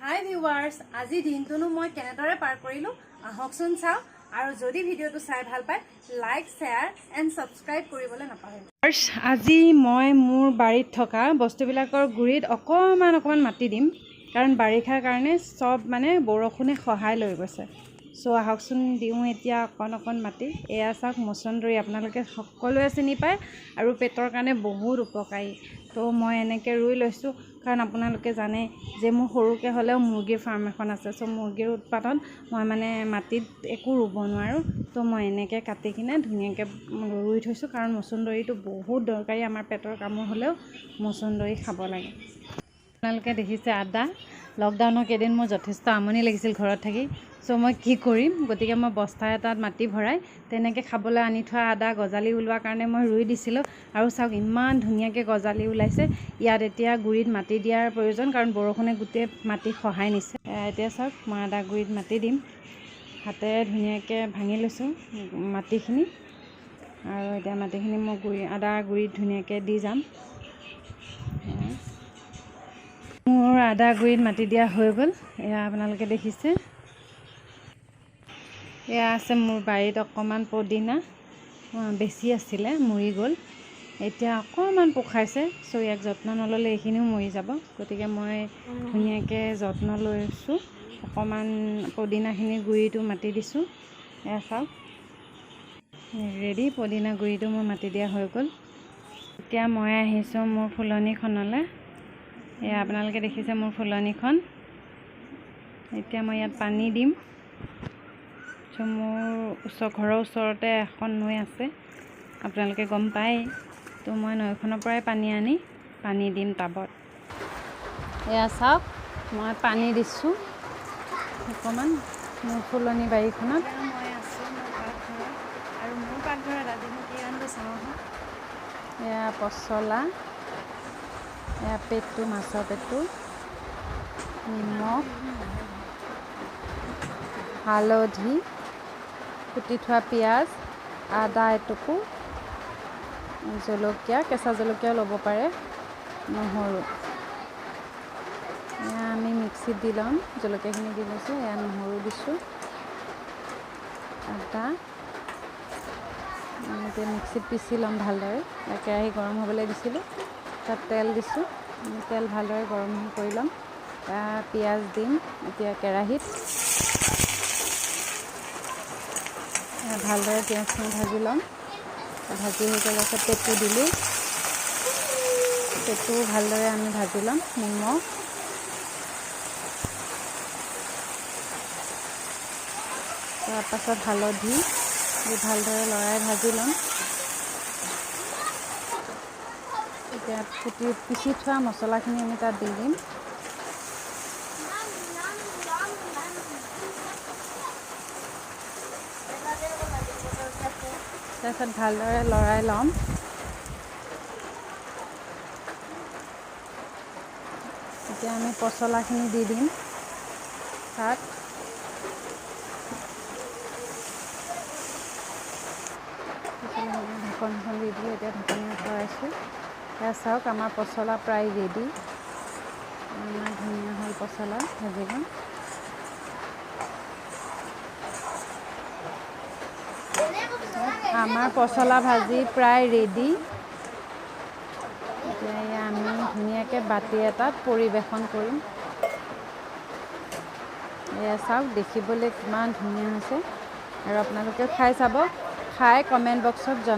হাই viewers, আজি দিনটোনো মই কেনেদৰে পাৰ কৰিলোঁ, আহকচোন চাওঁ। আৰু যদি ভিডিঅ'টো চাই ভাল পায়, লাইক, শ্বেয়াৰ এণ্ড ছাবস্ক্ৰাইব কৰিবলৈ নাপাহৰিব। আজি মই মোৰ বাৰীত থকা বস্তুবিলাকৰ গুৰিত অকণমান অকণমান মাটি দিম, কাৰণ বাৰিষাৰ কাৰণে চব মানে বৰষুণে সহায় লৈ গৈছে। চ' আহকচোন দিওঁ এতিয়া অকণ অকণ মাটি। এয়া চাওক মচন্দৰী, আপোনালোকে সকলোৱে চিনি পায় আৰু পেটৰ কাৰণে বহুত উপকাৰী। তো মই এনেকৈ ৰুই লৈছোঁ, কাৰণ আপোনালোকে জানে যে মোৰ সৰুকৈ হ'লেও মুৰ্গীৰ ফাৰ্ম এখন আছে। চ' মুৰ্গীৰ উৎপাদন মই মানে মাটিত একো ৰুব নোৱাৰোঁ। তো মই এনেকৈ কাটি কিনে ধুনীয়াকৈ ৰুই থৈছোঁ, কাৰণ মচন্দৰীটো বহুত দৰকাৰী। আমাৰ পেটৰ কামোৰ হ'লেও মচন্দৰী খাব লাগে। আপোনালোকে দেখিছে আদা। লকডাউনৰ কেইদিন মোৰ যথেষ্ট আমনি লাগিছিল ঘৰত থাকি। চ' মই কি কৰিম, গতিকে মই বস্তা এটাত মাটি ভৰাই তেনেকৈ খাবলৈ আনি থোৱা আদা গজালি ওলোৱাৰ কাৰণে মই ৰুই দিছিলোঁ। আৰু চাওক ইমান ধুনীয়াকৈ গজালি ওলাইছে। ইয়াত এতিয়া গুৰিত মাটি দিয়াৰ প্ৰয়োজন, কাৰণ বৰষুণে গোটেই মাটি খহাই নিছে। এতিয়া চাওক মই আদা গুৰিত মাটি দিম। হাতেৰে ধুনীয়াকৈ ভাঙি লৈছোঁ মাটিখিনি, আৰু এতিয়া মাটিখিনি মই আদা গুৰিত ধুনীয়াকৈ দি যাম। মোৰ আদা গুৰিত মাটি দিয়া হৈ গ'ল, এয়া আপোনালোকে দেখিছে। এয়া আছে মোৰ বাৰীত অকণমান পদিনা বেছি আছিলে, মৰি গ'ল। এতিয়া অকণমান পোখাইছে। চ' ইয়াক যত্ন নল'লে এইখিনিও মৰি যাব। গতিকে মই ধুনীয়াকৈ যত্ন লৈছোঁ। অকণমান পদিনাখিনিৰ গুৰিটো মাটি দিছোঁ। এয়া চাওক ৰেডি, পদিনা গুৰিটো মোৰ মাটি দিয়া হৈ গ'ল। এতিয়া মই আহিছোঁ মোৰ ফুলনিখনলৈ। এয়া আপোনালোকে দেখিছে মোৰ ফুলনিখন। এতিয়া মই ইয়াত পানী দিম। চ' মোৰ ঘৰৰ ওচৰতে এখন নৈ আছে, আপোনালোকে গম পায়। তো মই নৈখনৰ পৰাই পানী আনি পানী দিম টাবত। এয়া চাওক মই পানী দিছোঁ অকণমান মোৰ ফুলনি বাৰীখনত। মই আছোঁ মোৰ পাকঘৰত, আৰু মোৰ পাকঘৰত আজি মই কি ৰান্ধো চাওঁ আহক। এয়া পচলা, এয়া পেটু, মাছৰ পেটু, নিমখ, হালধি, কুটি থোৱা পিঁয়াজ, আদা এটুকু, জলকীয়া, কেঁচা জলকীয়াও ল'ব পাৰে, নহৰু। এয়া আমি মিক্সিত দি ল'ম। জলকীয়াখিনি দি লৈছোঁ, এয়া নহৰু দিছোঁ, আদা। এতিয়া মিক্সিত পিচি ল'ম ভালদৰে। কেৰাহী গৰম হ'বলৈ দিছিলোঁ, তাত তেল দিছোঁ। তেল ভালদৰে গৰম কৰি ল'ম। পিঁয়াজ দিম এতিয়া কেৰাহীত। ভালদৰে পিঁয়াজখিনি ভাজি ল'ম। ভাজি হৈ যোৱাৰ পাছত পেটু দিলোঁ। পেটু ভালদৰে আমি ভাজি ল'ম। নিমখ, তাৰপাছত হালধি দি ভালদৰে লৰাই ভাজি ল'ম। এতিয়া পিচি থোৱা মছলাখিনি আমি তাত দি দিম। তাৰপিছত ভালদৰে লৰাই ল'ম। এতিয়া আমি পচলাখিনি দি দিম তাত। ঢাকনখন দি দিলোঁ, এতিয়া ঢাকনি আঁতৰাইছোঁ। এয়া চাওক আমাৰ পচলা প্ৰায় ৰেডি। ইমান ধুনীয়া হ'ল পচলা ভাজিখন। আমাৰ পচলা ভাজি প্ৰায় ৰেডি। এতিয়া এয়া আমি ধুনীয়াকৈ বাতি এটাত পৰিৱেশন কৰিম। এয়া চাওক দেখিবলৈ কিমান ধুনীয়া হৈছে। আৰু আপোনালোকে খাই চাব, খাই কমেণ্ট বক্সত জনাব।